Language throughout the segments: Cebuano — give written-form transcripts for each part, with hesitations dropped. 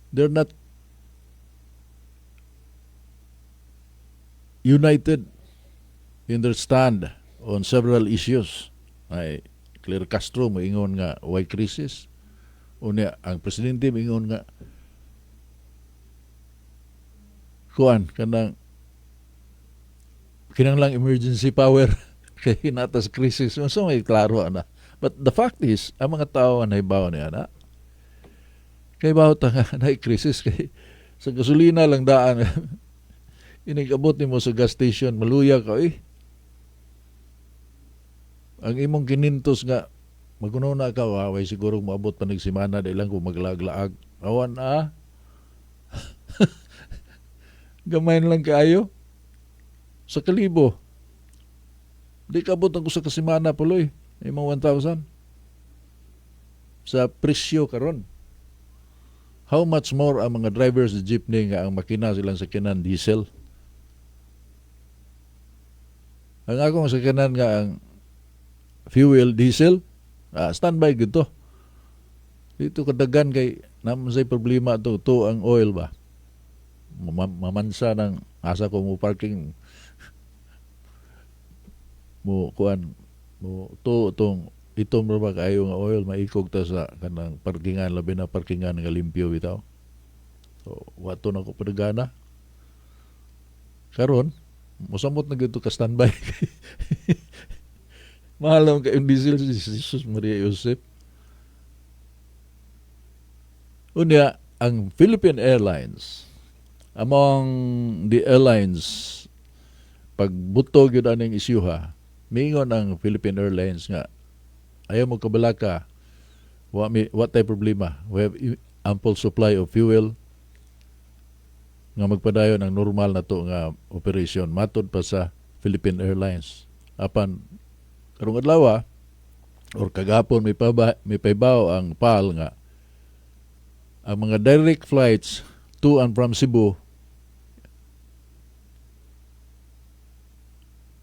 They're not united in their stand on several issues. Ay, Claire Castro moingon nga way crisis. Unya ang presidente moingon nga kuan kanang kinanglang emergency power kay natas crisis. So may klaro ana. But the fact is, ang mga tao ang nahibaw niya na kay bawo ta nga naay crisis kay sa gasolina lang daan. Inigabot nimo sa gas station, maluya ka eh. Ang imong kinintos nga maguno na ka, way siguro moabot pa nagsimana, di lang kung maglaag-laag. Awan ah. Gamay na lang kaayo. Sa kalibo. Di ka abot ang usa ka semana puloy. Imong 1,000. Sa presyo karon. How much more ang mga drivers sa jeepney nga ang makina silang sakyanan diesel? Ang akong sakyanan nga ang fuel diesel, standby gud to. Dito kadagan kay naman say problema to, to ang oil ba. Mamansa ng asa ko mo parking mo kuan mo to tong itom ra ba kaayo nga oil maikog ta sa kanang parkingan, labi na parkingan nga limpyo bitaw. So wato na ko padagana. Karon mosamot na gyud to ka standby. Mahal naman kayong diesel si Jesus Maria Joseph. Unya, ang Philippine Airlines, among the airlines, pagbuto gyud aning isyuha, miingon ang Philippine Airlines nga ayaw mo kabalaka, wa mi wa tay problema. We have ample supply of fuel nga magpadayon ang normal na to nga operation matod pa sa Philippine Airlines. Apan karong adlaw or kagahapon may paybaw ang PAL nga ang mga direct flights to and from Cebu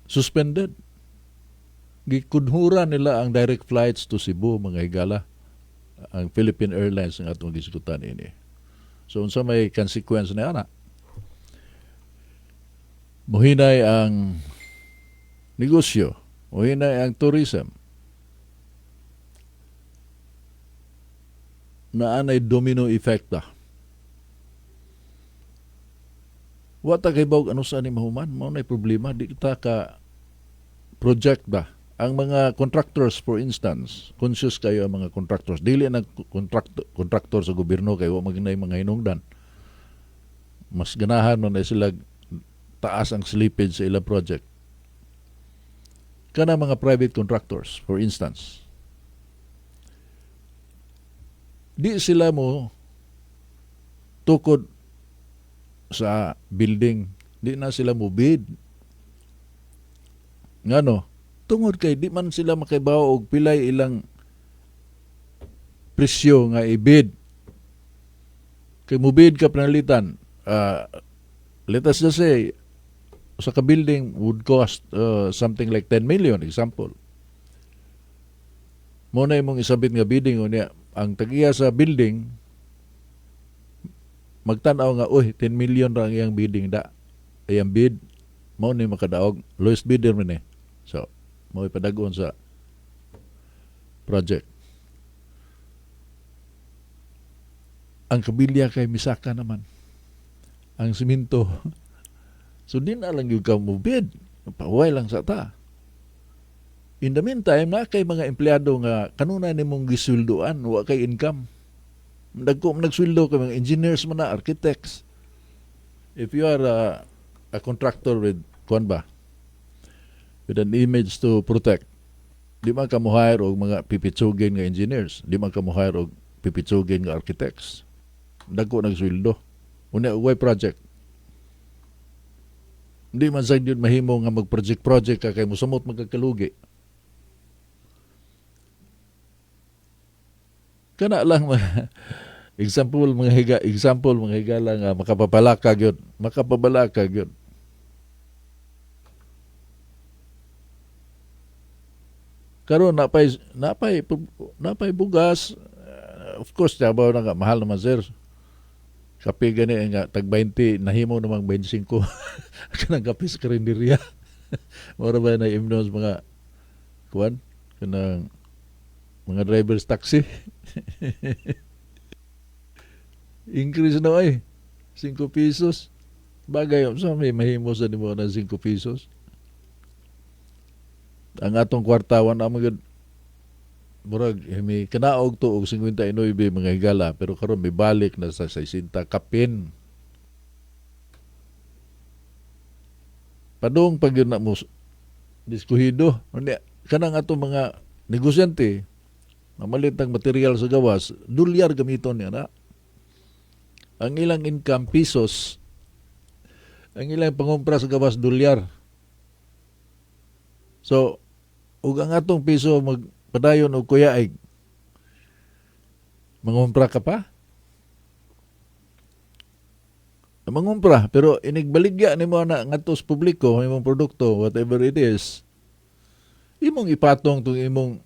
suspended. Gikudhura nila ang direct flights to Cebu, mga higala, ang Philippine Airlines ang atong gisgutan ini. So unsa may consequence na ana? Muhinay ang negosyo, muhinay ang tourism. Naanay domino effect ta. Wa ta kay bawg ano sa ni mahuman, mao nay problema, di ta ka project ba. Ang mga contractors, for instance, conscious kayo ang mga contractors. Dili na contractor sa gobyerno kay wa maginay mga hinungdan. Mas ganahan man na sila taas ang slippage sa ilang project. Kana mga private contractors, for instance, di sila mo tukod sa building, di na sila mo bid. Ngano? Tungod kay di man sila makaibaw og pilay ilang presyo nga i-bid. Kay mo bid ka panalitan, let us just say, sa ka building would cost something like 10 million, example. Mo na imong isabit nga bidding, unya ang tag-iya sa building magtan-aw nga, uy, 10 million ra ang iyang bidding da. Iyang bid, mao ni makadaog, lowest bidder man ni. So, mao ipadag-on sa project. Ang kabilya kay misaka naman. Ang simento. So, di na lang yung ka mo bid. Paway lang sa ta. In the meantime, na kay mga empleyado nga kanunay nimong gisweldoan, wa kay income. Dagko man nagsweldo kay mga engineers man na, architects. If you are a contractor with kuan ba, with an image to protect, di man ka mo-hire og mga pipitsugin nga engineers, di man ka mo-hire og pipitsugin nga architects. Dagko nagsweldo. Unya way project. Di man sad yun mahimo nga mag-project-project ka kay mosamot magkakalugi. Kana lang mga example mga higa, example mga higala nga makapapalaka gyud, makapabalaka gyud. Karon napay bugas, of course tabaw na nga mahal naman sir. Kape gani nga tag 20 nahimo namang 25 kanang kape sa karinderya. Mura ba na imnon sa mga kuan kanang mga drivers taxi. Increase na ay 5 pesos. Bagay sa may mahimo sa nimo ng 5 pesos. Ang atong kwarta na magud, murag may kanaog to og 59, mga higala, pero karon may balik na sa 60 kapin. Padung pag yun na mo diskuhido. Unya, kanang atong mga negosyante mamalit ng material sa gawas, dolyar gamiton niya na. Ang ilang income pesos, ang ilang pangumpra sa gawas dolyar. So ug ang atong piso magpadayon og kuyaig, mangumpra ka pa, mangumpra, pero inigbaligya nimo na ngadto sa publiko imong produkto, whatever it is, imong ipatong tong imong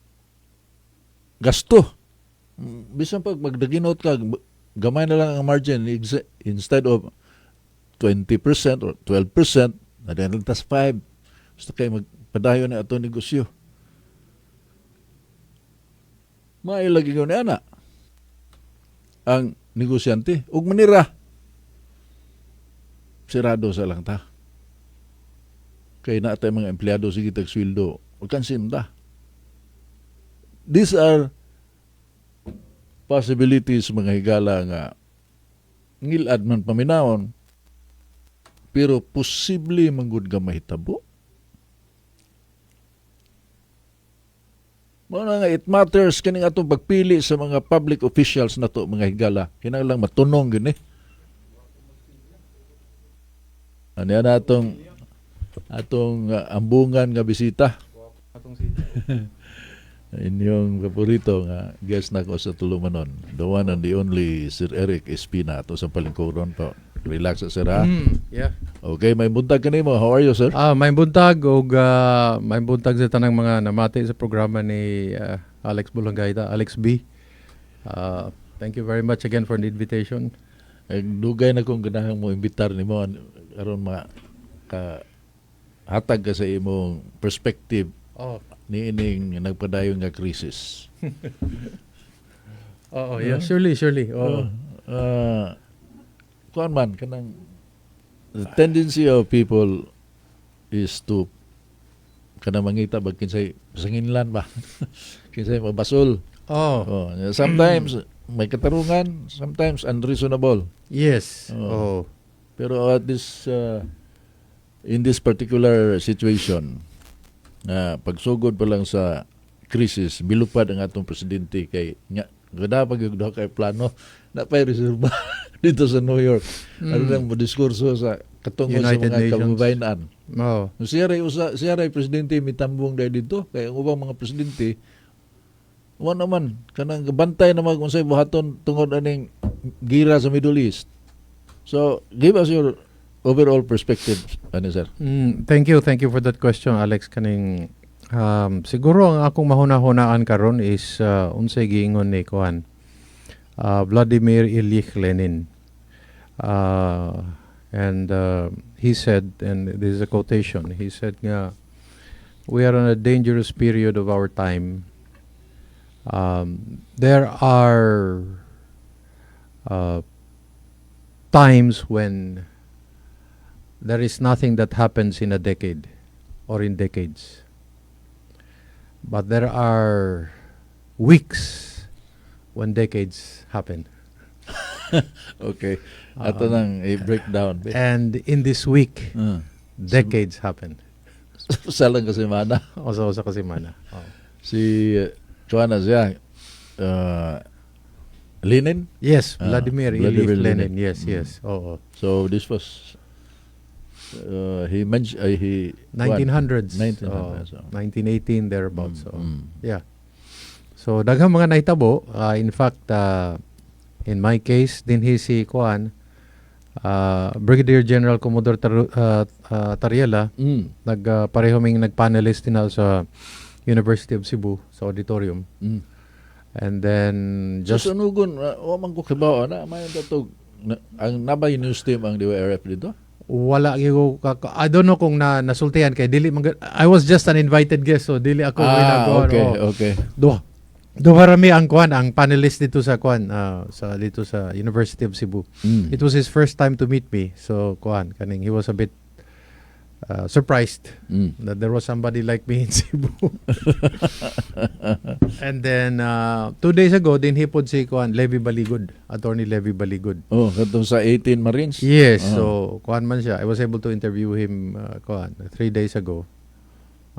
gasto. Bisan pag magdaginot ka, gamay na lang ang margin, instead of 20% or 12% na tas 5, basta kay magpadayon na ato negosyo. Maayo lagi ko ni ana ang negosyante ug manira, sirado sa lang ta kay naa tay mga empleyado, sige tag sweldo ug kansim ta. These are possibilities, mga higala, nga ngilad man paminawon pero posible manggod nga mahitabo. Mao na nga it matters kaning atong pagpili sa mga public officials nato, mga higala. Kinahanglan matunong gyud ni. Ano yan atong ambungan nga bisita? Inyong paborito nga guest nako sa Tulumanon. The one and the only Sir Eric Espina ato sa palingkuron po. Relax, sir, ha. Yeah. Okay, may buntag kanimo. How are you, sir? Ah, may buntag og may buntag sa tanang mga namati sa programa ni Alex Bolongaita, Alex B. Thank you very much again for the invitation. Ay, dugay na kong ganahang mo imbitar nimo aron ma ka hatag ka sa imong perspective niining nagpadayon nga crisis. Oh, yeah, surely, surely. Oh. Kuan man kanang the tendency of people is to kanang mangita ba kinsay sanginlan ba, kinsay mabasol. Oh. Oh, sometimes may katarungan, sometimes unreasonable. Yes. Oh. Oh. Pero at this in this particular situation na pagsugod pa lang sa crisis, milupad ang atong presidente kay nga gada pag yung kay plano na pay reserba dito sa New York. Ano lang mo diskurso sa katungo sa United mga Nations. kababayenan. Oh. Siya ray usa, siya ray presidente mitambong dahil dito kay ang ubang mga presidente wa naman kanang bantay na mag unsay buhaton tungod aning gira sa Middle East. So, give us your overall perspective, ano, sir? Thank you for that question, Alex. Kaning siguro ang akong mahuna-hunaan karon is unsay giingon ni kuan Vladimir Ilyich Lenin. And he said, and this is a quotation, he said nga, "We are in a dangerous period of our time. There are times when there is nothing that happens in a decade or in decades. But there are weeks when decades happen." Okay. Ato nang i-breakdown. And in this week, decades happen. Usa lang ka semana. Usa-usa ka semana. Oh. Si kuan na siya, Lenin. Yes, Ah, Vladimir Vladimir Ilyich Lenin. Lenin. Yes. Oo. So this was he mentioned he 1900s. 1900s, Oh, oh. 1918 thereabouts. So, yeah. So daghang mga nahitabo. In fact, in my case, dinhi si kuan Brigadier General Commodore Tariela, nag pareho ming nag-panelist din sa University of Cebu sa auditorium. And then Just just so, sunugon, wa man ko kibaw na may datog Ang nabay news team ang DYRF dito? Wala gyud ko I don't know kung na nasultihan kay dili man I was just an invited guest, so dili ako ginagawa. Oh. Duha rami ang kuan, ang panelist dito sa kuan, sa dito sa University of Cebu. It was his first time to meet me. So kuan kaning he was a bit surprised that there was somebody like me in Cebu. And then 2 days ago din hipod si kuan Levi Baligod, Attorney Levi Baligod. Oh, katong sa 18 Marines. Yes, Ah. so kuan man siya. I was able to interview him kuan 3 days ago.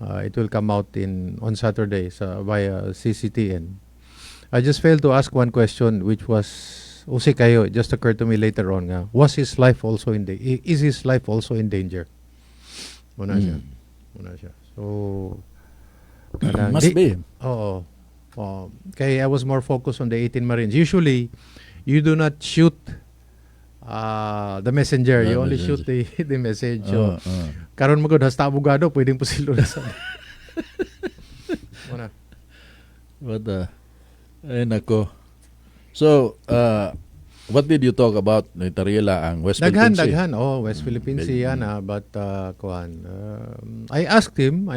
It will come out in on Saturday sa via CCTN. I just failed to ask one question, which was usi kayo, it just occurred to me later on nga. Was his life also in the is his life also in danger? Muna siya. Muna siya. So kanang Must be. Oo. Oo. Kay I was more focused on the 18 Marines. Usually, you do not shoot the messenger. The You only shoot the message. So, karon mo gud hasta abogado pwedeng pusilo na sa. Muna. But ay nako. So, what did you talk about ni Tarriela, ang West Daghan, Philippine Sea? Daghan. Oh, West Philippine Sea yan ah. But, kuan, I asked him,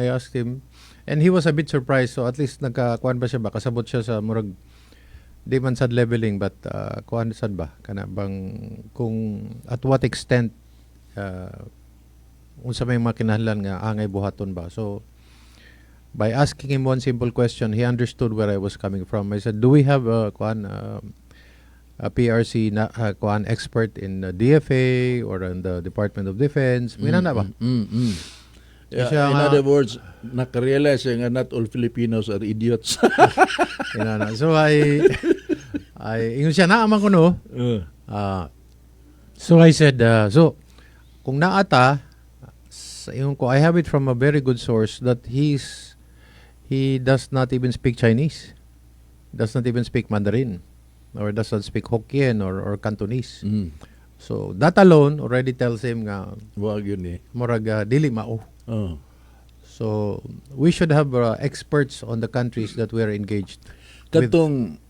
and he was a bit surprised. So, at least nagka, kuan ba siya ba? Kasabot siya sa murag, di man sad leveling, but kuan sad ba? Kana bang, kung at what extent, unsa may mga kinahanglan nga angay buhaton ba? So, by asking him one simple question, he understood where I was coming from. I said, "Do we have a kuan, a PRC na kuan expert in the DFA or in the Department of Defense?" May na ba? Yeah, Siya in other words, nakarealize siya nga not all Filipinos are idiots. Inana. So I ingon siya naa man kuno. So I said, so kung naata sa ingon ko, I have it from a very good source that he does not even speak Chinese. Does not even speak Mandarin or does not speak Hokkien or Cantonese. So that alone already tells him nga Wag yun eh. murag dili mao. So we should have experts on the countries that we are engaged with. Katong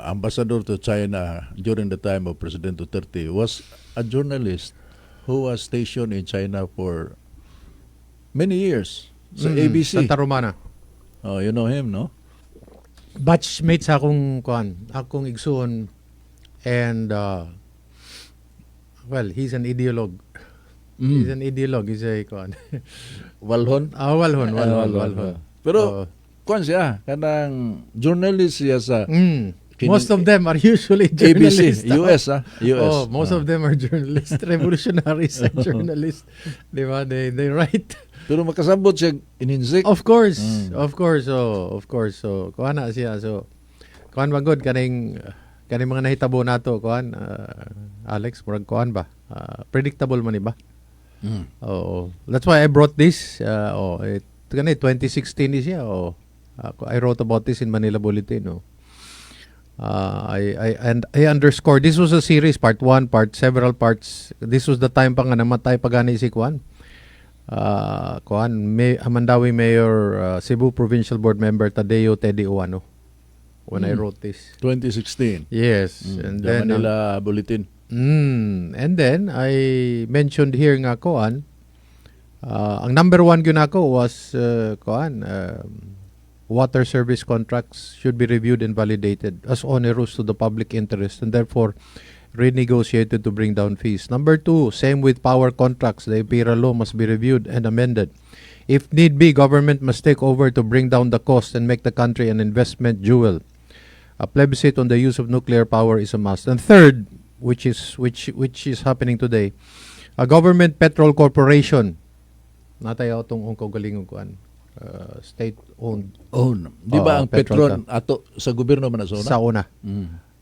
ambassador to China during the time of President Duterte was a journalist who was stationed in China for many years sa ABC. Santa Romana. Oh, you know him, no? Batchmate sa akong kuan, akong igsuon, and well, he's an ideologue. He's an ideologue, he's a kuan. Walhon? Ah, walhon, walhon, Ah, walhon. Pero Oo. kuan siya, kanang journalist siya sa Most of them are usually ABC, journalists. US ah, US. Oh, most of them are journalists, revolutionaries and journalists. Di ba? They write. Pero makasabot siya ininsik. Of course, of course, oh, of course. So, kuan na siya. So, kuan ba good kaning mga nahitabo nato, kuan Alex, murag kuan ba? Predictable man ni ba? Oo. That's why I brought this. Oh, it, kani 2016 ni siya. Oh. I wrote about this in Manila Bulletin. Oh. I underscore this was a series, part 1, part several parts. This was the time pa nga namatay pa gani si Kuan. Kuan May, Mandaue Mayor, Cebu Provincial Board Member Tadeo Teddy Ouano when I wrote this. 2016. Yes, and The then Manila Bulletin. And then I mentioned here nga kuan, ang number one gyud nako was kuan, water service contracts should be reviewed and validated as onerous to the public interest and therefore renegotiated to bring down fees. Number two, same with power contracts. The EPIRA law must be reviewed and amended. If need be, government must take over to bring down the cost and make the country an investment jewel. A plebiscite on the use of nuclear power is a must. And third, which is happening today, a government petrol corporation. Natay atong ung kaugalingong kuan. State-owned Oh, no. Di ba Oo, ang petrol Petron ato sa gobyerno man na sa una? Sa una.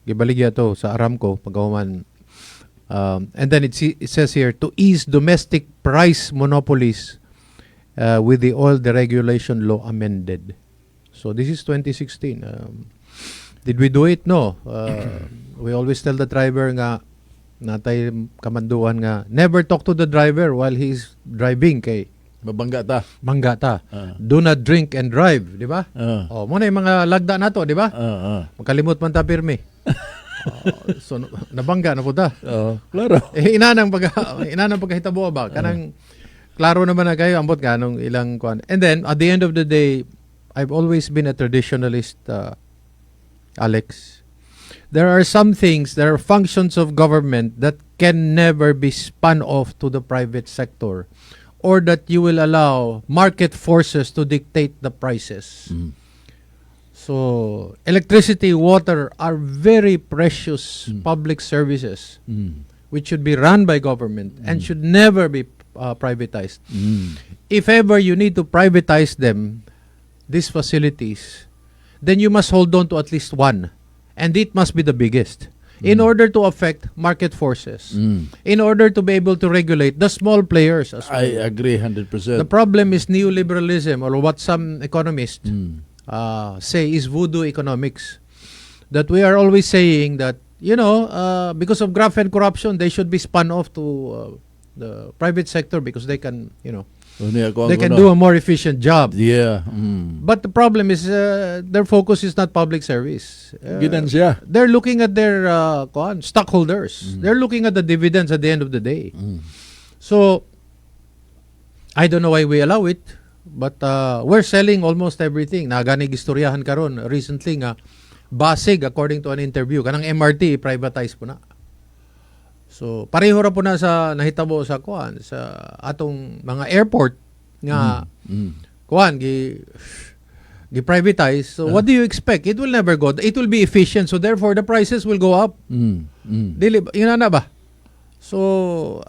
Gibaligya to sa Aramco pagkahuman. And then it says here to ease domestic price monopolies with the oil deregulation law amended. So this is 2016. Did we do it? No. We always tell the driver nga natay kamanduan nga never talk to the driver while he's driving kay Mabangga ta. mangga ta. Do not drink and drive, di ba? Ah. Oh, mo na yung mga lagda nato, di ba? Ah. Makalimot man ta pirmi. So nabangga na po ta. Oh, klaro. Eh, inanang pagkahitabo ba kanang klaro naman na kayo ambot nganong ilang kuan. And then at the end of the day, I've always been a traditionalist, Alex. There are some things, there are functions of government that can never be spun off to the private sector or that you will allow market forces to dictate the prices. So, electricity, water are very precious public services which should be run by government and should never be privatized. If ever you need to privatize them, these facilities, then you must hold on to at least one, and it must be the biggest, in order to affect market forces, in order to be able to regulate the small players as well. I agree 100%. The problem is neoliberalism, or what some economists say is voodoo economics. That we are always saying that, because of graft and corruption, they should be spun off to the private sector because they can, you know, Unya, ako ang they can kuno. Do a more efficient job. But the problem is their focus is not public service. Ginansya. They're looking at their kuan, stockholders. They're looking at the dividends at the end of the day. So, I don't know why we allow it, but we're selling almost everything. Naa gani gistoryahan karon recently nga basig, according to an interview, kanang MRT privatize po na. So, pareho ra po na sa nahitabo sa kuan, sa atong mga airport nga kuan, gi privatize. So what do you expect? It will never go. It will be efficient. So therefore the prices will go up. Dili ba? Yun na ba? So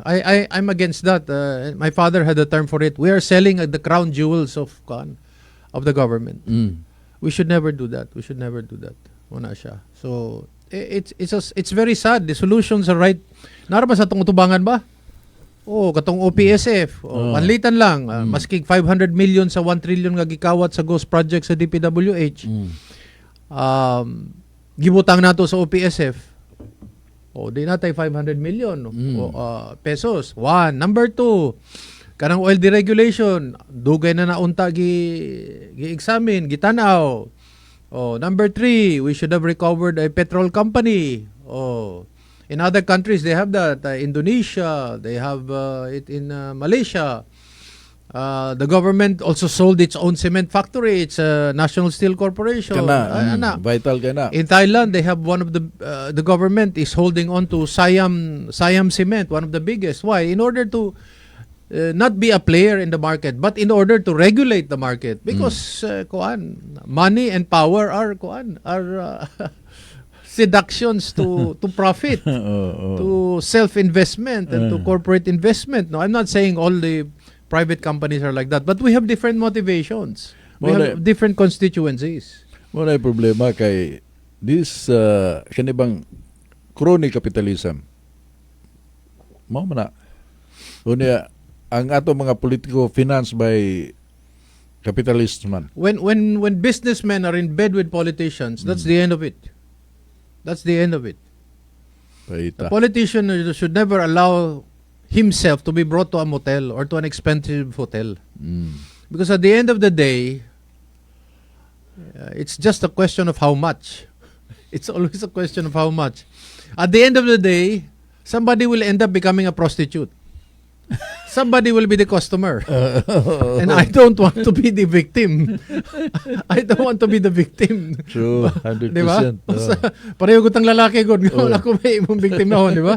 I'm against that. My father had a term for it. We are selling the crown jewels of kuan, of the government. We should never do that. We should never do that. Wala siya. So it's very sad. The solutions are right. Naa ra ba sa atong utubangan ba? Oh, katong OPSF. Oh, Oh. panlitan lang. Maski 500 million sa 1 trillion nga gikawat sa ghost project sa DPWH. Gibutang nato sa OPSF. Oh, di natay 500 million o, pesos. One. Number two, kanang oil deregulation, dugay na naunta gi gi-examine, gitanaw. Oh, number three, we should have recovered a petrol company. Oh, in other countries they have that. Indonesia, they have it in Malaysia. The government also sold its own cement factory. It's a National Steel Corporation. Kana, Ay, ana. Vital kana. In Thailand, they have one of the government is holding on to Siam Cement, one of the biggest. Why? In order to not be a player in the market, but in order to regulate the market, because kuan, money and power are kuan, are seductions to profit, Oo. To self-investment and to corporate investment. No, I'm not saying all the private companies are like that, but we have different motivations. We Mo have different constituencies. Mao na problema kay this kani bang crony capitalism. Mao man na. Unya ang ato mga politiko financed by capitalists man. When businessmen are in bed with politicians, that's the end of it. That's the end of it. Paita. A politician should never allow himself to be brought to a motel or to an expensive hotel. Because at the end of the day, it's just a question of how much. It's always a question of how much. At the end of the day, somebody will end up becoming a prostitute. Somebody will be the customer. And I don't want to be the victim. I don't want to be the victim. True, 100%. Di ba? Pareho ko tang lalaki gud. Oo. Wala ko may imong victim na, di ba?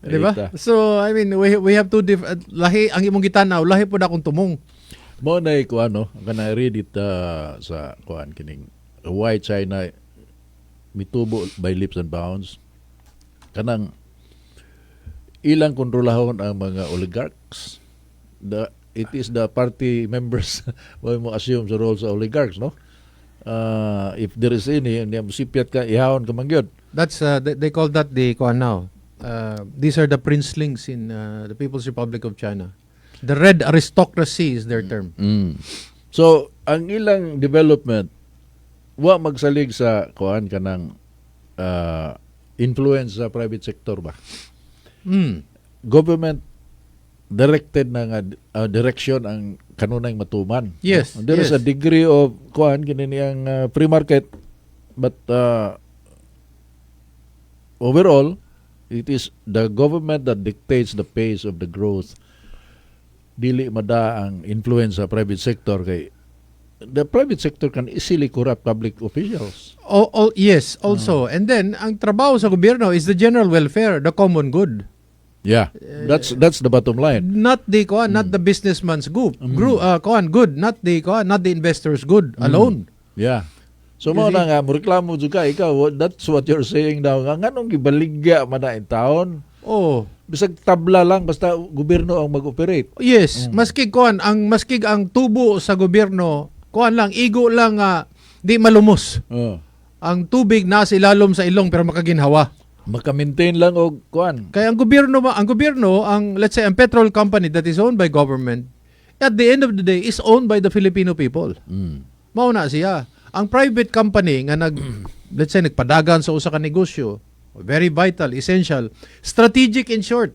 Di ba? Paita. So, I mean, we have two different lahi ang imong gitanaw, lahi pud akong tumong. Mao na ko ano, kana read it sa kuan kining why China mitubo by leaps and bounds. Kanang ilang kontrolahon ang mga oligarchs. It is the party members mo mo assume sa role sa oligarchs, no? If there is any, niya musipyat ka, ihawon ka man gyud. That's they call that the kuan now. These are the princelings in the People's Republic of China. The red aristocracy is their term. So, ang ilang development wa magsalig sa kuan kanang influence sa private sector ba. Government directed na nga direction ang kanunay matuman. No? There is a degree of kuan kini niyang free market, but Overall, it is the government that dictates the pace of the growth. Dili mada ang influence sa private sector kay the private sector can easily corrupt public officials. Oh, yes, also. And then, ang trabaho sa gobyerno is the general welfare, the common good. Yeah, that's the bottom line. Not the kuan, not the businessman's good. Kuan good, not the kuan, not the investor's good alone. Yeah. So mao na nga moreklamo jud ka ikaw, that's what you're saying now nga nganong gibaligya man na taon? Oh. Bisag tabla lang, basta gobyerno ang mag-operate. Yes, maski kuan, ang maski ang tubo sa gobyerno, kuan lang, igo lang nga di malumos. Oh. Ang tubig nasa ilalom sa ilong pero makaginhawa. Maka-maintain lang og kuan. Kaya ang gobyerno ba, ang gobyerno, ang, let's say, ang petrol company that is owned by government, at the end of the day is owned by the Filipino people. Mao na siya. Ang private company nga nag, let's say, nagpadagan sa usa ka negosyo, very vital, essential, strategic in short.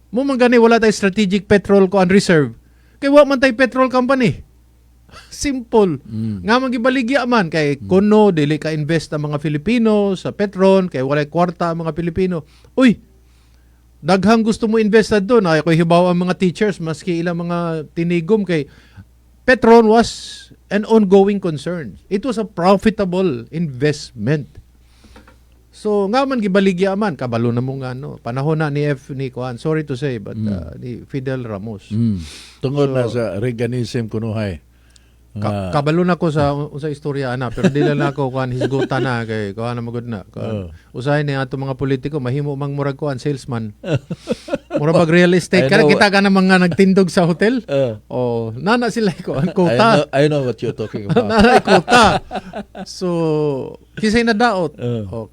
Mao man gani wala tay strategic petrol kuan reserve. Kay wa man tay petrol company. Simple. Nga man gibaligya man kay kuno dili ka invest ang mga Filipino sa Petron kay walay kwarta ang mga Pilipino. Uy, daghang gusto mo invest doon. Ay ko hibaw ang mga teachers maski ilang mga tinigom kay Petron was an ongoing concern. It was a profitable investment. So nga man gibaligya man, kabalo na mo nga ano, panahon na ni F ni kuan, sorry to say, but ni Fidel Ramos. Tungod na sa Reaganism kunuhay. Kabalo na ko sa istorya ana, pero di lang ako kuan hisgutan na kay kuan na magud na. Kuan. Usahay ni ato mga politiko mahimo mang murag kuan salesman. Murag bag real estate I kana know. kita ka na mga nagtindog sa hotel. Oh, nana sila kuan quota. I know what you're talking about. Nana quota. So, kisay na daot. Oh,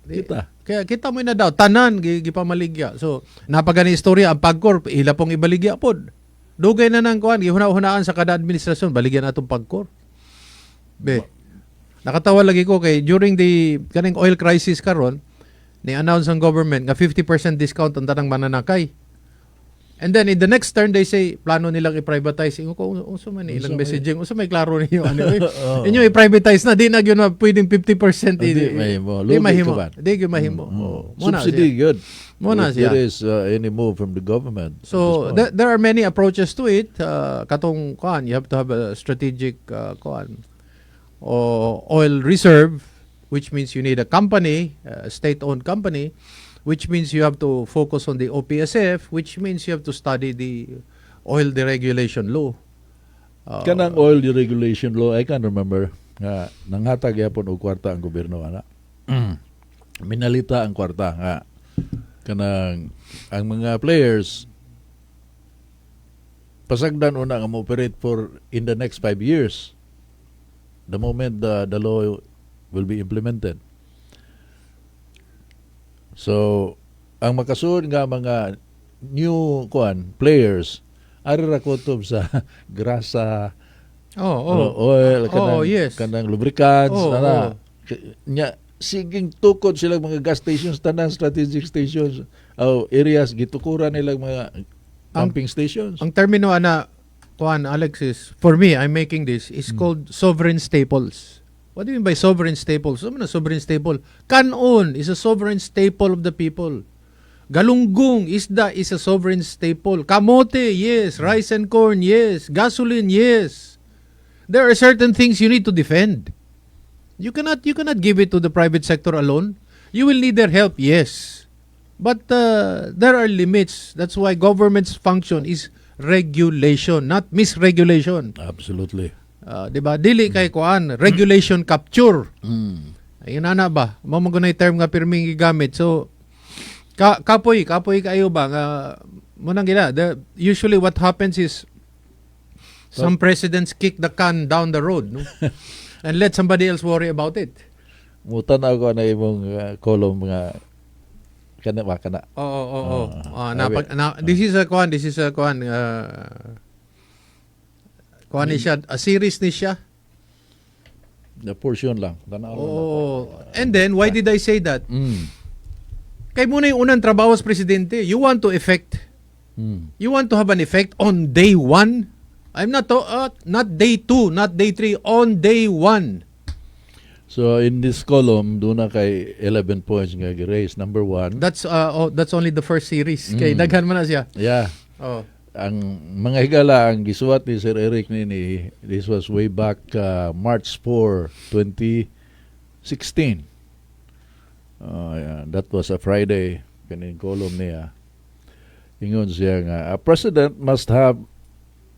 Kita. Kaya kita mo na daot tanan gipamaligya. So, napagani istorya ang PAGCOR ila pong ibaligya pod. Dugay na nang kuan gihuna-hunaan sa kada administrasyon baligyan atong PAGCOR. Be. Nakatawa lagi ko kay during the kaning oil crisis karon ni announce ang government nga 50% discount ang tanang mananakay. And then in the next turn they say plano nilang i-privatize. Ingon ko, unsa man ni ilang Unsa may- messaging, unsa may klaro ninyo ano eh. Oo. Inyo i-privatize na, di na gyud na pwedeng 50%. Di mahimo. Di Lugi mahimo. ka ba? Di gyud mahimo. Oh, mo na Subsidy siya. good. Mo na If siya. there is any move from the government at So this point. there are many approaches to it. Katong kuan, you have to have a strategic kuan o oil reserve, which means you need a company, a state-owned company, which means you have to focus on the OPSF, which means you have to study the oil deregulation law. Kanang oil deregulation law, I can remember nga nanghatag yapon og kwarta ang gobyerno ana. Minalita ang kwarta nga kanang ang mga players pasagdan una nga mo-operate for in the next 5 years, the moment the law will be implemented. So, ang makasuod nga mga new kuan players ari ra kutob sa grasa, Oh. oil, kanang, kanang lubricants, nana. Nya siging tukod sila mga gas stations, tanan strategic stations oh, areas gitukuran nila mga pumping stations. Ang termino ana kuan, Alex, is for me, I'm making this is called sovereign staples. What do you mean by sovereign staples? Ano na sovereign staple? Kanon is a sovereign staple of the people. Galunggong, isda is a sovereign staple. Kamote, yes. Rice and corn, yes. Gasoline, yes. There are certain things you need to defend. You cannot give it to the private sector alone. You will need their help, yes. But there are limits. That's why government's function is regulation, not misregulation. Absolutely. 'Di ba? Dili kay kuan, regulation capture. Ayun na ba? Mao man gud term nga pirming gigamit. So kapoy, kapoy kayo ba nga mo nang gina. Usually what happens is some presidents kick the can down the road, no? And let somebody else worry about it. Mutan ako na imong column nga kana ba kana. Oo. Ah, Ah, this is a kuan, this is a kuan kuan ni siya, a series ni siya. The portion lang. Tanaw lang. Oo. And then why did I say that? Kay muna yung unang trabaho as presidente, you want to effect You want to have an effect on day one? I'm not to, not day two, not day three, on day one. So in this column, duna kay 11 points nga gi-raise. Number one, Oh, that's only the first series. Kay daghan man na siya. Oh. Ang mga higala, ang gisuwat ni Sir Eric nini, this was way back March 4, 2016. Yeah, that was a Friday, kaning column niya. Ingon siya nga, a president must have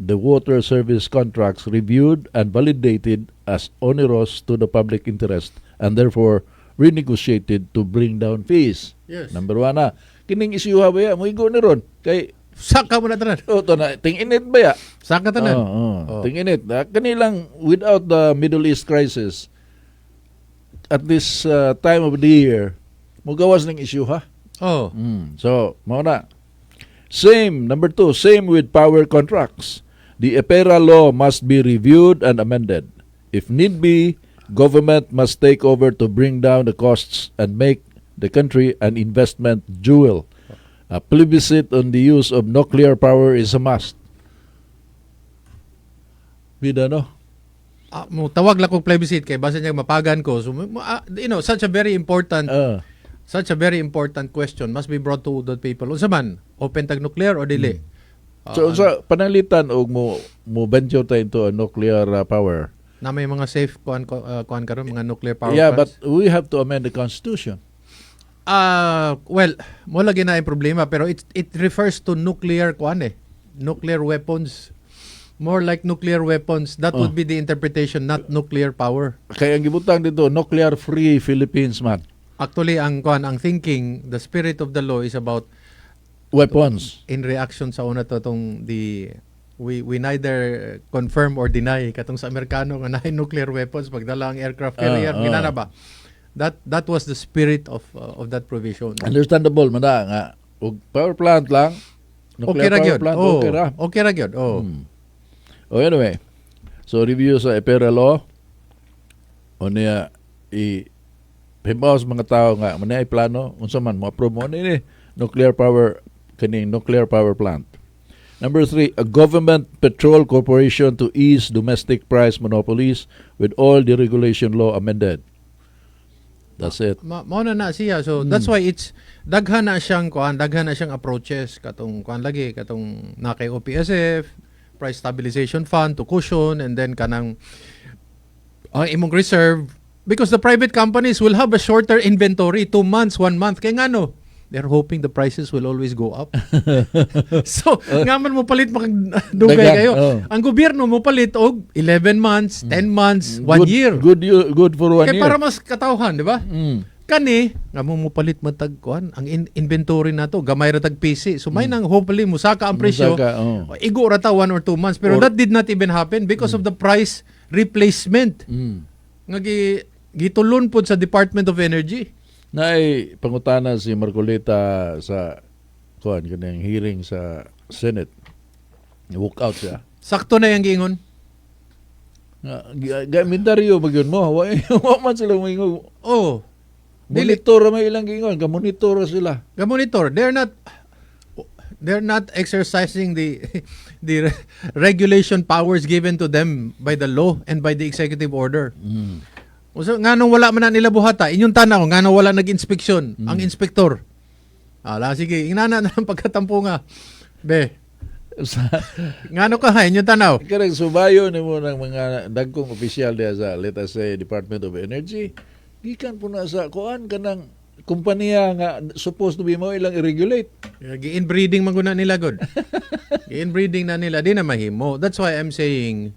the water service contracts reviewed and validated as onerous to the public interest and therefore renegotiated to bring down fees. Number one na. Kining isyuha ba ya? Moigo ni ron. Kay Saka mo na tanan. Oh, to na, ting-init ba ya? Saka tanan. Oo. Oh. Ting-init. Ah, kanilang without the Middle East crisis at this time of the year, mugawas ng issue ha. Oh. So, mao na. Same, number two, same with power contracts. The EPERA law must be reviewed and amended. If need be, government must take over to bring down the costs and make the country an investment jewel. A plebiscite on the use of nuclear power is a must. Bida, no? Ah, mo tawag lang kog plebiscite kay basta niya mapagan ko. So such a very important question must be brought to the people. Unsa man, open tag nuclear o dili? Ah, So, sa pananglitan og mo venture ta into a nuclear power. Na may mga safe kuan karon, mga nuclear power But plants. We have to amend the constitution. Ah, well, mo lagi na yung problema, pero it refers to nuclear kuan eh. Nuclear weapons. More like nuclear weapons. That would be the interpretation, not nuclear power. Kaya ang gibutang dito, nuclear free Philippines man. Actually, ang kuan, ang thinking, the spirit of the law is about Weapons. In reaction sa una to tong the we neither confirm or deny katong sa Amerikano nga naay nuclear weapons pagdala ang aircraft carrier, ginana ba, that was the spirit of that provision. Understandable man na nga og power plant lang. Okay Nuclear ra power gyud. plant, Oh, okay ra. Okay ra gyud, oh. Oh, anyway. So review sa EPERA law o niya i hibaw sa mga tao nga man ay plano unsa man mo approve mo ni nuclear power, kaning nuclear power plant. Number three, a government petrol corporation to ease domestic price monopolies with oil deregulation law amended. That's it. Mao na na siya. So that's why it's daghan na siyang kuan, daghan na siyang approaches katong kuan lagi, katong na kay OPSF, Price Stabilization Fund to cushion, and then kanang ang imong reserve, because the private companies will have a shorter inventory, 2 months, one month. Kay ngano? They're hoping the prices will always go up. So, nga man mo palit makag dugay Daghan, kayo. oh. Ang gobyerno mo palit og 11 months, 10 months, 1 Good, year. Good for one Kay year. para mas katawhan, di ba? Mm. Kani nga mo mopalit man tag kuan, ang inventory nato gamay ra tag PC. So may nang hopefully musaka ang presyo. Musaka, oh. Igo ra ta 1 or 2 months, pero that did not even happen because of the price replacement nga gitulon pod sa Department of Energy. Naay pangutana si Marcoleta sa kuan, kanang hearing sa Senate. Walk out siya. Sakto na yung giingon. Nga ga inventaryo ba gyud mo? Wa man sila moingon. Oh, dili. Monitor ra may ilang giingon, ga monitor ra sila. Ga monitor. They're not exercising the regulation powers given to them by the law and by the executive order. So, nganong wala man na nila buhata, inyong tanaw, nganong wala nag-inspeksyon, ang inspektor? Ala, sige, inana na ang pagkatampo nga. Be, ngano ka ha, inyong tanaw? Kanang subayo nimo ng mga dagkong opisyal diha sa, let us say, Department of Energy, gikan po na sa kuan, kanang kumpanya nga supposed to be mo ilang i-regulate. Gi-inbreeding man guna nila god. Gi-inbreeding na nila, di na mahimo. That's why I'm saying,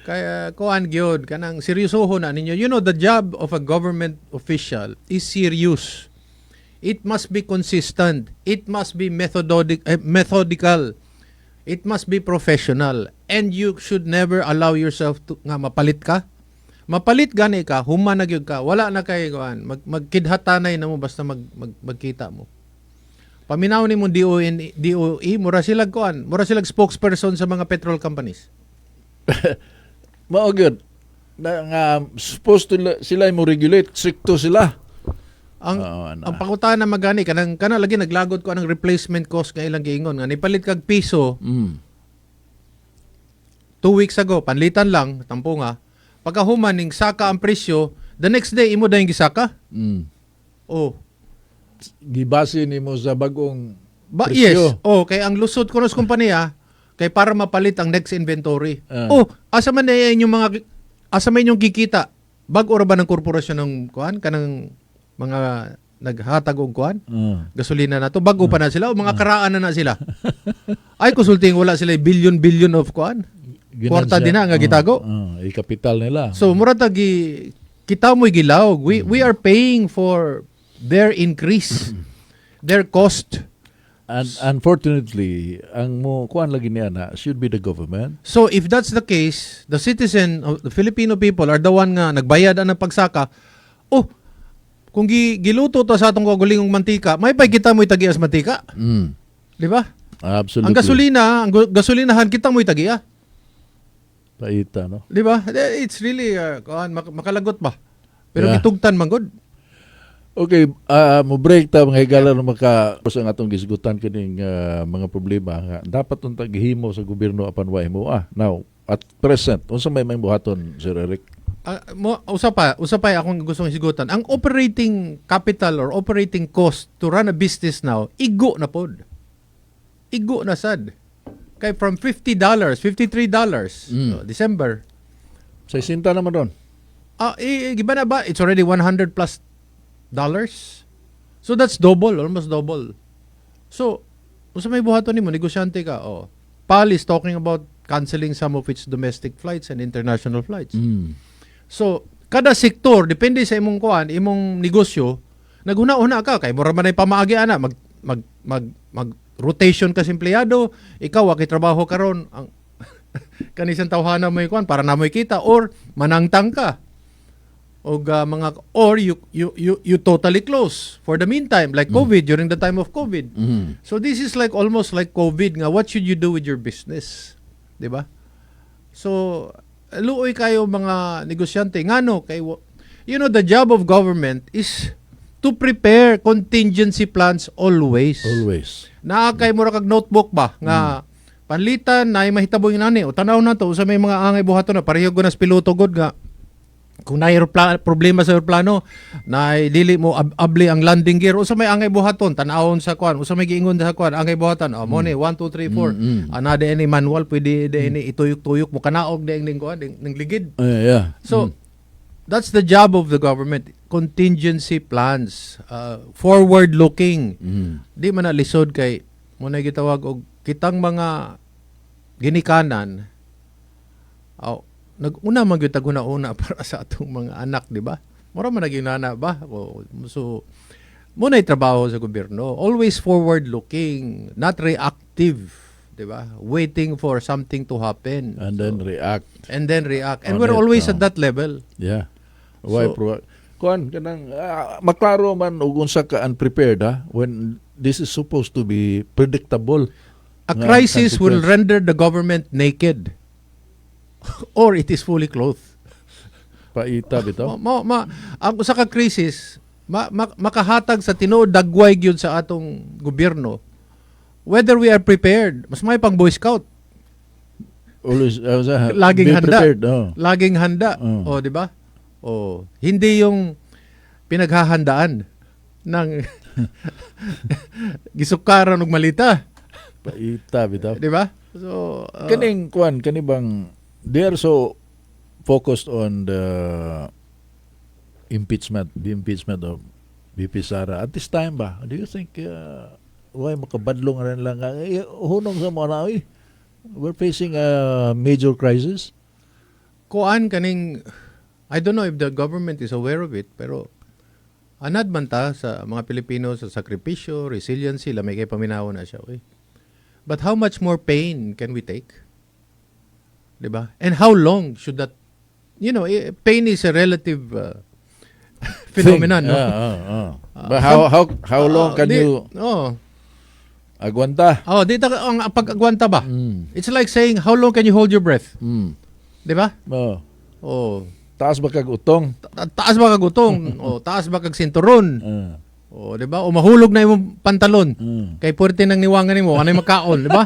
kaya kuan gyud, kanang seryosoho na ninyo. The job of a government official is serious. It must be consistent. It must be methodical. It must be professional. And you should never allow yourself to nga mapalit ka. Mapalit gani ka, human na gyud ka. Wala na kay kuan, magkidhatanay na mo basta magkita mo. Paminaw ni mo DON, DOE, mura sila kuan, mura sila spokesperson sa mga petrol companies. Mao gyud. Na nga supposed to sila mo regulate, stricto sila. Ang Oo, ano. ang pangutana magani kanang kana lagi naglagot ko anang replacement cost nga ilang giingon nga nipalit kag piso 2 weeks ago, panlitan lang, tampo nga. Pagkahuman ning saka ang presyo, the next day imo dayon gisaka. Oh. Gibase nimo sa bagong Ba, presyo. yes. Oh, kay ang lusot kuno sa kompanya kay para mapalit ang next inventory. Oh, asa man na inyong mga asa man inyong kikita? Bag-o ra ba ng korporasyon ng kuan kanang mga naghatag og kuan? Gasolina na to, bago pa na sila o mga karaan na na sila? Ay, consulting, wala sila billion billion of kuan. Kwarta Ginansya. din na nga gitago. I-kapital nila. So mura ta gi kita mo'y gilawog. We are paying for their increase, their cost. And unfortunately, ang mo kuan lagi niya na should be the government. So if that's the case, the citizen of the Filipino people are the one nga nagbayad ang pagsaka. Oh, kung giluto to sa atong kagulingong mantika, may pay kita mo'y tagias mantika. Di ba? Absolutely. Ang gasolina, ang gasolinahan kita mo'y tagiya. Paita, no? Di ba? Eh, it's really kuan, makalagot ba? Pero gitugtan man gud. Okay, mo break ta, mga higala, no, maka sa ang atong gisgutan kining mga problema nga dapat unta gihimo sa gobyerno apan wa himo. Now, at present, unsa may buhaton, Sir Eric? Ah, mo usa pa akong gustong isgutan. Ang operating capital or operating cost to run a business now, igo na pod. Igo na sad. Kay from $50, $53 December. Sa isinta naman ron. Ah, giba na ba? It's already 100 plus dollars. So that's double, almost double. So, unsa may buhaton nimo, negosyante ka? Oh. PAL is talking about canceling some of its domestic flights and international flights. So, kada sektor depende sa imong kuan, imong negosyo, naghuna-huna ka kay mura man ay pamaagi ana, mag mag mag mag rotation ka sa empleyado, ikaw wa kay trabaho karon, ang kanisang tawhana mo kuan para na mo'y kita or manangtang ka. Og mga or you totally close for the meantime, like COVID, during the time of COVID. So this is like almost like COVID nga, what should you do with your business? 'Di ba? So luoy kayo mga negosyante ngano kay the job of government is to prepare contingency plans always. Always. Naa kay mura kag notebook ba nga panlitan na mahitabo yung nani o tanaw na to usa may mga angay buhaton na pareho ko na sa piloto god nga kung na problema sa aeroplano na dili mo abli ang landing gear, usa may angay buhaton, tan-awon sa kuan, usa may giingon sa kuan, angay buhaton, oh, mo ni 1 2 3 4. Ana di any manual, pwede di ini ituyok-tuyok mo kanaog di ning kuan ning ligid. So that's the job of the government, contingency plans, forward looking. Di man na lisod kay mo na gitawag og kitang mga ginikanan, aw, nag-una man gyud tag una para sa atong mga anak, di ba? Mura man naging nana ba? O, so mo na trabaho sa gobyerno, always forward looking, not reactive, di ba? Waiting for something to happen And then react. And then react and On we're it, always oh. at that level. Yeah. Why kuan kanang maklaro man og unsa ka unprepared ha, when this is supposed to be predictable. A nga crisis will consequence. Render the government naked or it is fully clothed. Paita bitaw. Ang usa ka crisis makahatag sa tinuod dagway gyud sa atong gobyerno whether we are prepared. Mas may pang Boy Scout. Always Laging be handa. prepared. Oh. Laging handa. Oh. O, di ba? O, hindi yung pinaghahandaan ng gisukaran og malita, Paita bitaw. di ba? So, Kaning kuan kani bang they are so focused on the impeachment of VP Sara at this time ba? Do you think why makabadlong rin lang nga, eh, hunong sa mga na, eh, we're facing a major crisis? Kuan kaning I don't know if the government is aware of it, pero anad man ta sa mga Pilipino sa sakripisyo, resiliency, lamay kay paminaw na siya, oy. But how much more pain can we take? 'Di ba? And how long should that pain is a relative phenomenon, Thing. no? But how long can you Oh. agwanta? Oh, di ta ang pag-agwanta ba? It's like saying, how long can you hold your breath? 'Di ba? Oh. Oh. Taas ba kag utong? Taas ba kag utong? O taas ba kag sinturon? O, di ba? O mahulog na imong pantalon. Kay puwerte nang niwangan nimo, anay makaon, di ba?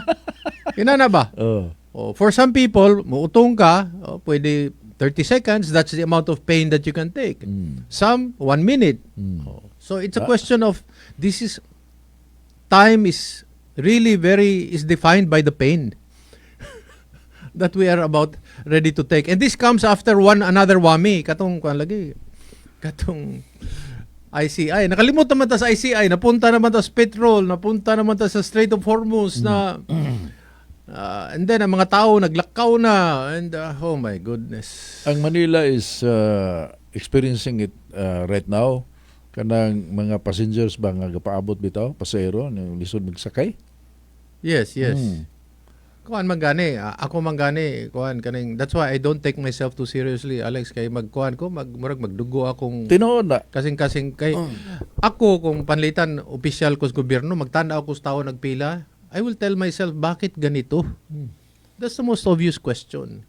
Inana ba? Oh. O, for some people, muutong ka, o, pwede 30 seconds, that's the amount of pain that you can take. Some, 1 minute. So it's a question of this is time is really very is defined by the pain that we are about ready to take. And this comes after one another whammy, katong kuan lagi, katong ICI. Nakalimot naman ta sa ICI, napunta naman ta sa petrol, napunta naman ta sa Strait of Hormuz na and then ang mga tao naglakaw na and oh my goodness. Ang Manila is experiencing it right now. Kanang mga passengers ba nga gapaabot bitaw, pasahero, nga lisod magsakay. Yes. Kuan man gani, ako man gani, kuan kaning, that's why I don't take myself too seriously, Alex, kay magkuan ko, mag murag magdugo akong Tinuod na. Kasing-kasing kay ako kung panlitan opisyal ko sa gobyerno, magtanaw ko sa tao nagpila, I will tell myself, "Bakit ganito?" That's the most obvious question.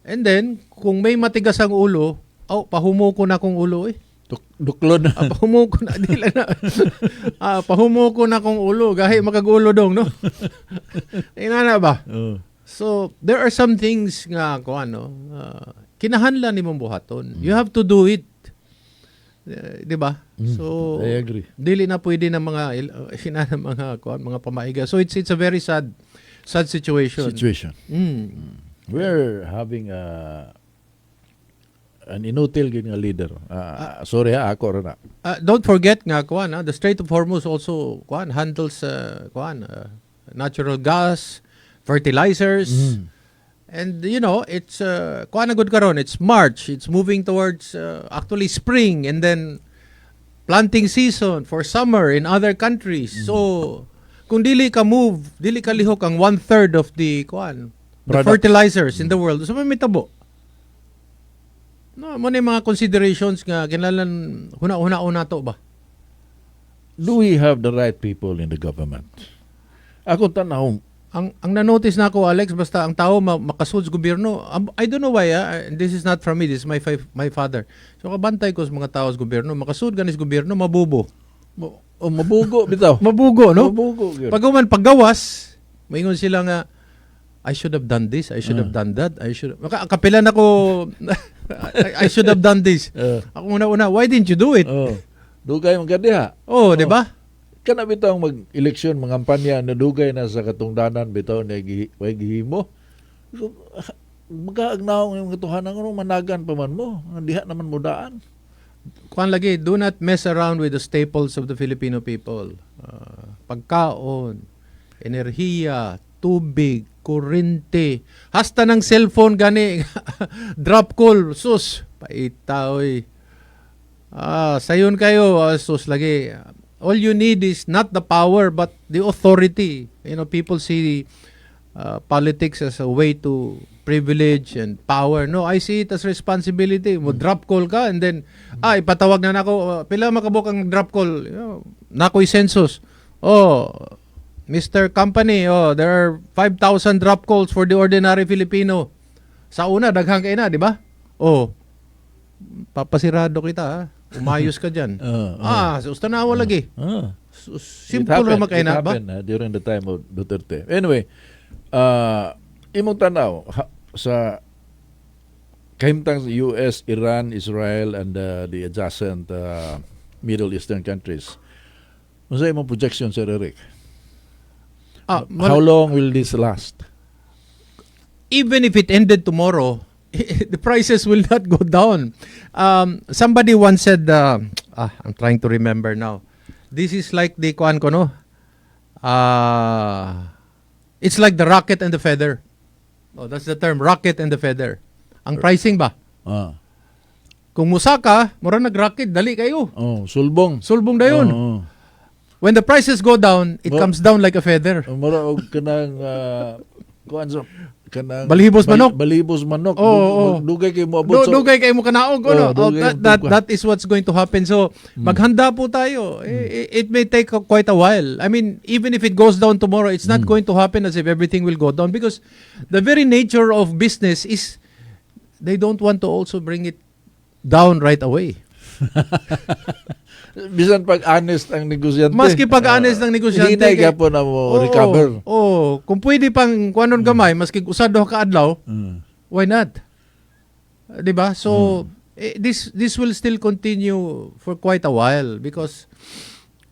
And then, kung may matigas ang ulo, oh, pahumuko na akong ulo eh. Duklon. Ah, pahumuko na, di lang na. Ah, pahumuko na akong ulo. Gahi makagulo dong, no? Inana ba? Oh. So, there are some things nga ko ano, kinahanglan nimong buhaton. You have to do it. Eh, 'di ba? So, I agree. Dili na pwede ng mga sina ng mga kuan, mga pamaiga. So it's a very sad sad situation. Situation. We're having a an inutil gyud nga leader. Ah, sorry ha, ako ra na. Don't forget nga kuan, the Strait of Hormuz also kuan handles kuan natural gas, fertilizers. And it's kuan na gud karon, it's March. It's moving towards actually spring and then planting season for summer in other countries. So kung dili ka move, dili ka lihok ang one third of the kuan, the products. Fertilizers in the world. So may mitabo. No, mao ni mga considerations nga kinahanglan huna-huna to ba? Do we have the right people in the government? Ako tanaw, Ang na-notice na ako, Alex, basta ang tao makasud sa gobyerno, I don't know why, and this is not from me, this is my father. So kabantay ko sa mga tao sa gobyerno, makasud ganis gobyerno, mabubo. Oh, mabugo bitaw. Mabugo, no? Mabugo gyud. Pag human paggawas, maingon sila nga, "I should have done this, I should have done that, I should." Maka, kapilan ako, I should have done this." Ako una-una, "Why didn't you do it?" Oh. Dugay man kadiha. Oh, di ba? Kana bitaw ang mag-eleksyon, mga kampanya na dugay na sa katungdanan bitaw na way gihimo. So, magaagnaw ang katuhanan ngo managan pa man mo. Diha naman mo daan. Kuan lagi, do not mess around with the staples of the Filipino people. Pagkaon, enerhiya, tubig, kurente, hasta ng cellphone gani, drop call, sus, paita oy. Ah, sayon kayo, sus lagi. All you need is not the power but the authority. People see politics as a way to privilege and power. No, I see it as responsibility. Mo drop call ka and then ipatawag na nako, pila makabuk ang drop call? Nakoy census. "Oh, Mr. Company, oh, there are 5,000 drop calls for the ordinary Filipino." Sa una, daghang kay na, di ba? Oh, papasirado kita ha. Umayos ka dyan. Ah, so tanawa lagi. So, simple ra makay na It ba? Happened, during the time of Duterte. Anyway, imong tanaw sa kahimtang sa US, Iran, Israel, and the adjacent Middle Eastern countries. Unsa imong projection, Sir Eric? Ah, How long will this last? Even if it ended tomorrow, the prices will not go down. Somebody once said, I'm trying to remember now. This is like the kuan ko, no? It's like the rocket and the feather. Oh, that's the term, rocket and the feather. Ang pricing ba? Kung musaka, mura nag-rocket, dali kayo. Oh, sulbong. Sulbong dayon. When the prices go down, it comes down like a feather. Oh, mura og kanang kuan sa kanang Balhibos manok. Balhibos manok. Oo, oo. Dugay kay mo abot. Dugay kayo mo kanaog, ano? Oh, Oh, dugay that, mo that, that is what's going to happen. So, maghanda po tayo. It may take quite a while. I mean, even if it goes down tomorrow, it's not going to happen as if everything will go down because the very nature of business is they don't want to also bring it down right away. Bisan pag honest ang negosyante. Maski pag honest ng negosyante, Hinay gapon na mo Oo, recover. Oo, kung pwede pang kuanon gamay, maski usa duha ka adlaw, why not? 'Di ba? So this will still continue for quite a while because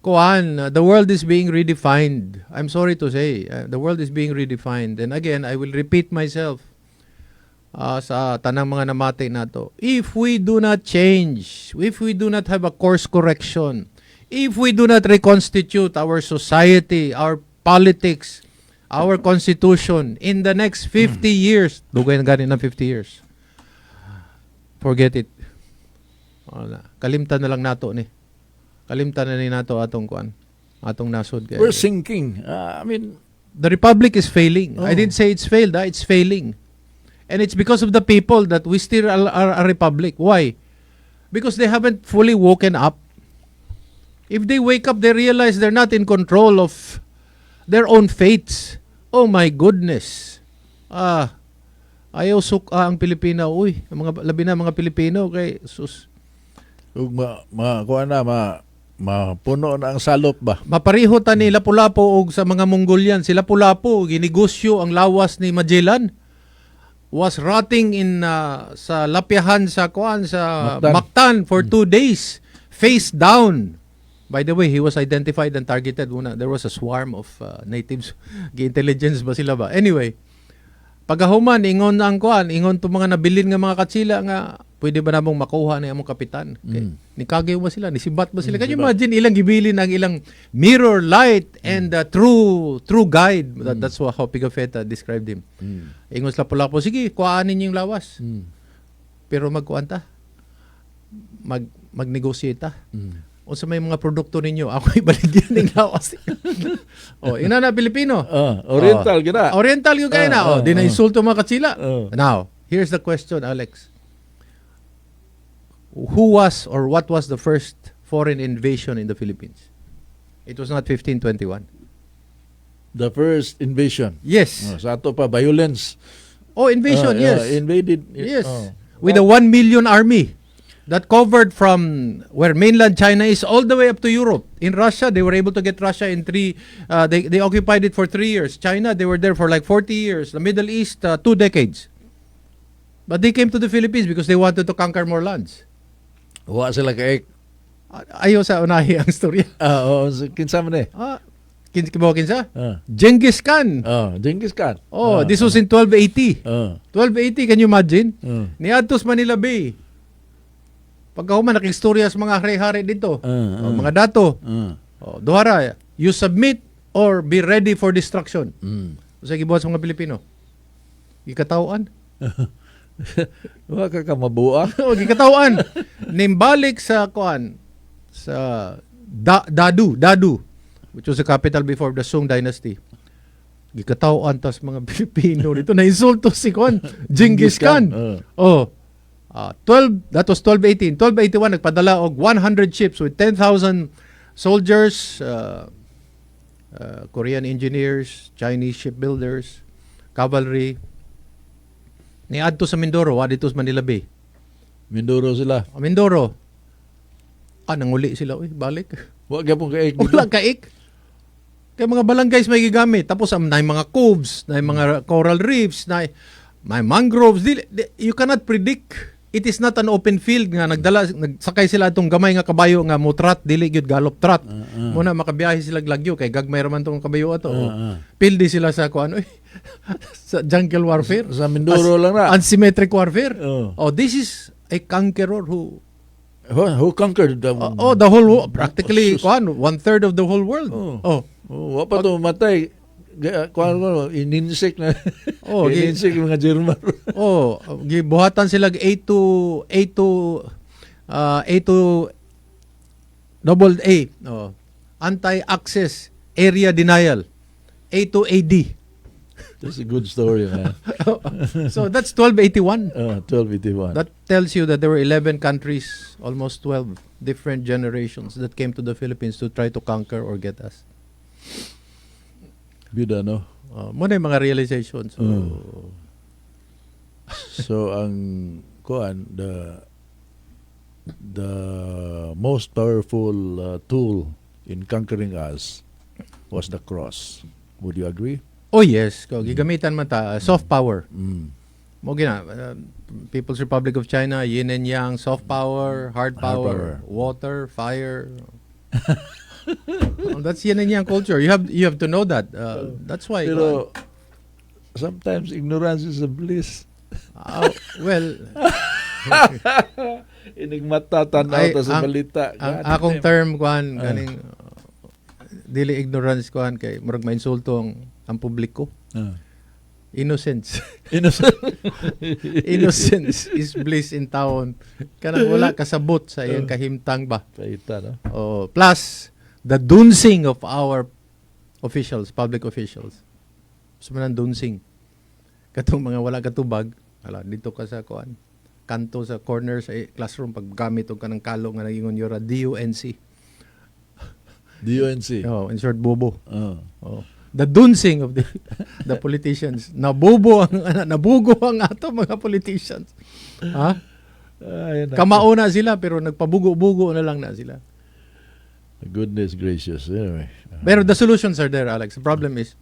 kuan, the world is being redefined. I'm sorry to say, the world is being redefined. And again, I will repeat myself sa tanang mga namati nato. If we do not change, if we do not have a course correction, if we do not reconstitute our society, our politics, our constitution in the next 50 years, dugay na gani ng 50 years. Forget it. Wala. Kalimtan na lang nato ni. Kalimtan na ni nato atong kuan. Atong nasod kay. We're sinking. I mean, The republic is failing. I Oh. didn't say it's failed, ah. It's failing. And it's because of the people that we still are a republic. Why? Because they haven't fully woken up. If they wake up, they realize they're not in control of their own fates. Oh my goodness. Ah, ayaw suk ang Pilipina. Uy, ang mga labi na mga Pilipino kay sus. Ug ma kuan na, mapuno na ang salop ba. Mapareho ta ni Lapu-Lapu og sa mga Mongolian. Si Lapu-Lapu, ginegosyo ang lawas ni Magellan, was rotting in sa lapyahan sa kuan sa Mactan. Mactan for 2 days, face down. By the way, he was identified and targeted una. There was a swarm of natives. Gi-intelligence ba sila ba? Anyway, pagahuman ingon ang kuan, ingon to mga nabilin nga mga katsila nga pwede ba namong makuha ni among kapitan? Kay, nikagayo ba sila? Nisibat ba sila? Can you sibat. Imagine ilang gibilin ang ilang mirror, light and true guide? That's what, how Pigafetta described him. Ingon sila Lapu-Lapu, "Sige, kuhaanin niyo yung lawas. Pero magkuan ta. Mag magnegosyo ta. Unsa may mga produkto ninyo, ako ibaligyan ning lawas." Oh, ina na Pilipino. Ah, Oriental Oh. gina. Oriental yung kaya na. Ah, Oh, di na insulto mga katsila. Now, here's the question, Alex. Who was or what was the first foreign invasion in the Philippines? It was not 1521. The first invasion. Yes. Oh, sa ato pa violence. Oh, invasion, yes. Invaded. Yes. Oh. With a 1 million army that covered from where mainland China is all the way up to Europe. In Russia, they were able to get Russia in three, they occupied it for 3 years. China, they were there for like 40 years. The Middle East, 2 decades. But they came to the Philippines because they wanted to conquer more lands. Wa sila kay Ayaw sa unahi ang storya. Ah, oo, kinsa man eh. Ah, kibaw kinsa? Ah. Genghis Khan. Oh, Genghis Khan. Oh, Ah, this was in 1280. 1280, can you imagine? Ah. Niadto sa Manila Bay. Pagkahuman, nakigstorya sa mga hari-hari dito. Ah, O, mga dato. O, duhara, you submit or be ready for destruction. Sa gibuhat sa mga Pilipino? Gikatawaan. Wa ka mabuak. O, gikatawaan. Nimbalik sa kuan sa Dadu, which was the capital before the Song Dynasty. Gikatawaan tas mga Pilipino dito. Na-insulto si kuan Genghis Khan. Oh. 12, that was 1218. 1281, nagpadala og 100 ships with 10,000 soldiers, Korean engineers, Chinese shipbuilders, cavalry. Niadto sa Mindoro, wa dito sa Manila Bay. Mindoro sila. Ah, Mindoro. Ah, nanguli sila, uy, balik. Wa gyapon kay Wala kaik. Kay mga balangays may gigamit. Tapos ang na mga coves, na mga coral reefs, na may mangroves. Di, you cannot predict. It is not an open field nga nagdala nagsakay sila atong gamay nga kabayo nga mo-trot, dili gyud gallop, trot. Muna makabiyahe sila lagyo kay gagmay ra man tong kabayo ato. Pildi sila sa kuan, uy, sa jungle warfare. Sa Mindoro lang na. Asymmetric warfare. Oh. Oh, this is a conqueror who Who conquered the Oh, the whole practically Sus. kuan, one third of the whole world. Oh. Oh. Oh, wa pa to matay. Kuan ko ininsik na. Oh, ininsik yung mga German. Oh, gibuhatan sila 8 to 8 to A to double A. Oh. Anti-access area denial. A to AD. That's a good story, man. So that's 1281. 1281. That tells you that there were 11 countries, almost 12 different generations that came to the Philippines to try to conquer or get us. Bida, no? Mo na yung mga realizations. So, So ang kuan, the most powerful tool in conquering us was the cross. Would you agree? Oh yes, ko gigamitan man ta soft power. Mao gina, People's Republic of China, yin and yang, soft power, hard power, power. Water, fire. Well, that's yin and yang culture. You have to know that. That's why. Pero sometimes ignorance is a bliss. Well, Inigmata tanaw Ay, ta sa balita. ang God akong damn. term kuan Ah. ganing dili ignorance kuan kay murag mainsulto ang publiko. Innocence. Innocent. Innocence is bliss in town. Kanang wala kasabot sa iyang kahimtang ba. Paita, no? Oh, plus the dunsing of our officials, public officials. So man ang dunsing. Katong mga wala katubag, ala dito ka sa kuan kanto sa corner sa classroom paggamit og kanang kalo nga nagingon yura DUNC. DUNC. Oh, in short, bobo. Oh. The dunsing of the politicians. Nabugo ang ato mga politicians. Ha? Ay, nako. Kamao na sila pero nagpabugo-bugo na lang na sila. Goodness gracious. Anyway. Pero the solutions are there, Alex. The problem is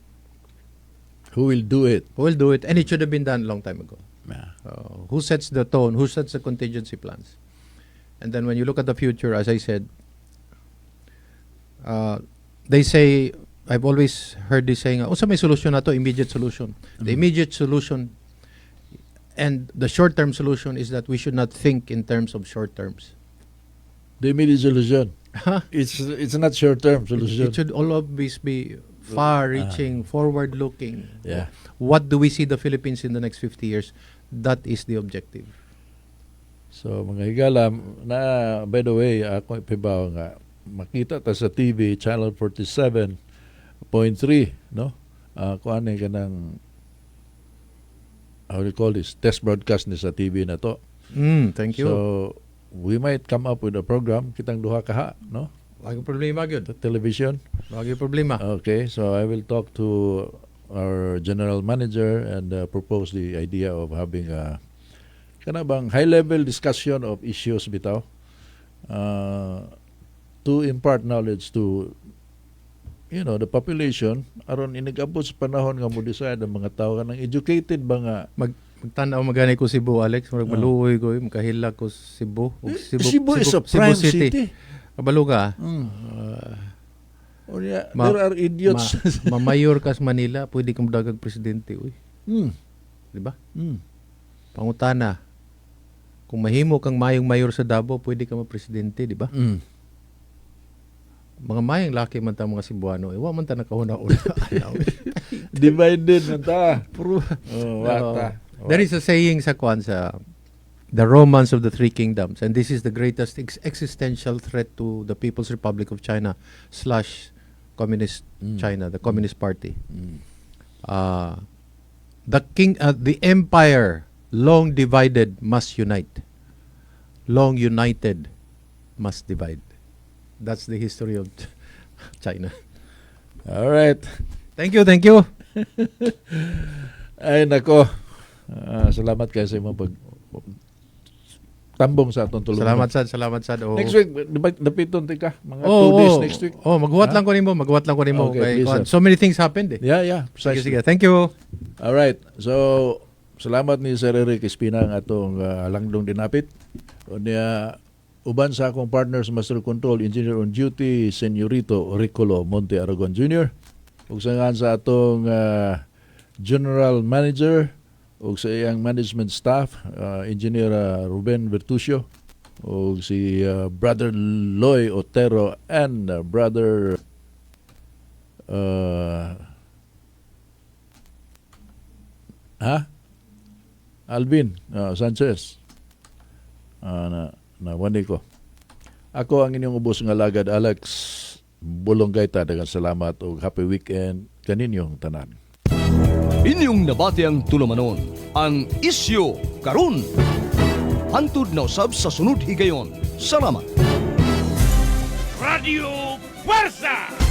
Who will do it? who will do it? And it should have been done a long time ago. Who sets the tone? Who sets the contingency plans? And then when you look at the future, as I said, they say, I've always heard this saying, "Unsa may solution na to? Immediate solution." The immediate solution and the short-term solution is that we should not think in terms of short terms. The immediate solution. It's not short-term solution. It should always be far-reaching, forward-looking. What do we see the Philippines in the next 50 years? That is the objective. So mga higala na, by the way, ako ipibaw nga makita ta sa TV channel 47.3, no, kuan ni kanang, how do you call this, test broadcast ni sa TV na to. Thank you. So we might come up with a program kitang duha kaha, no? Wag problema gyud. The television. Wag problema. Okay, so I will talk to our general manager and propose the idea of having a kana bang high level discussion of issues bitaw to impart knowledge to the population aron inigabot sa panahon nga mo decide ang mga tao kanang educated ba nga. Magtan-aw magani ko Cebu, Alex, murag maluoy ko, eh, makahilak ko Cebu. Ug Cebu, Cebu is a prime city. Kabalo ka? O niya, there are idiots. Ma mayor ka sa Manila, pwede kang dagag presidente, uy. Di ba? Pangutana. Kung mahimo kang mayong mayor sa Davao, pwede ka ma-presidente, di ba? Mga mayong laki man ta mga Cebuano, eh, wa man ta nakahuna-una. Divided man ta. Puro Oh, wata. There is a saying sa kwan sa The Romance of the Three Kingdoms, and this is the greatest existential threat to the People's Republic of China/Communist China, the Communist Party. The empire long divided must unite. Long united must divide. That's the history of China. All right. Thank you, thank you. Ay nako. Ah, salamat kayo sa imong pag tambong sa atong tulungan. Salamat sad, salamat sad. Oh. Next week, dapiton tika. Mga Oh, 2 days oh, next week. Oh, maghuwat Ha? lang ko nimo, maghuwat lang ko nimo Okay, kay please, kuwan. sir. So many things happened eh. Yeah. Sige, Precisely. sige. Thank you. All right. So, salamat ni Sir Eric Espina ang atong langdong dinapit. Unya, uban sa akong partners, Master Control Engineer on Duty, Senorito Ricolo Monte Aragon Jr. Ug sa ngan sa atong General Manager ug sa iyang management staff, Engineer Ruben Bertucio ug si Brother Loy Otero and Brother ha? Alvin Sanchez. Na na wani ko. Ako ang inyong ubos nga lagad, Alex Bolonggaita, daghang salamat ug happy weekend kaninyong tanan. Inyong nabati ang tulumanon, ang Isyu Karon. Hantod na usab sa sunod higayon. Salamat. Radio Fuerza.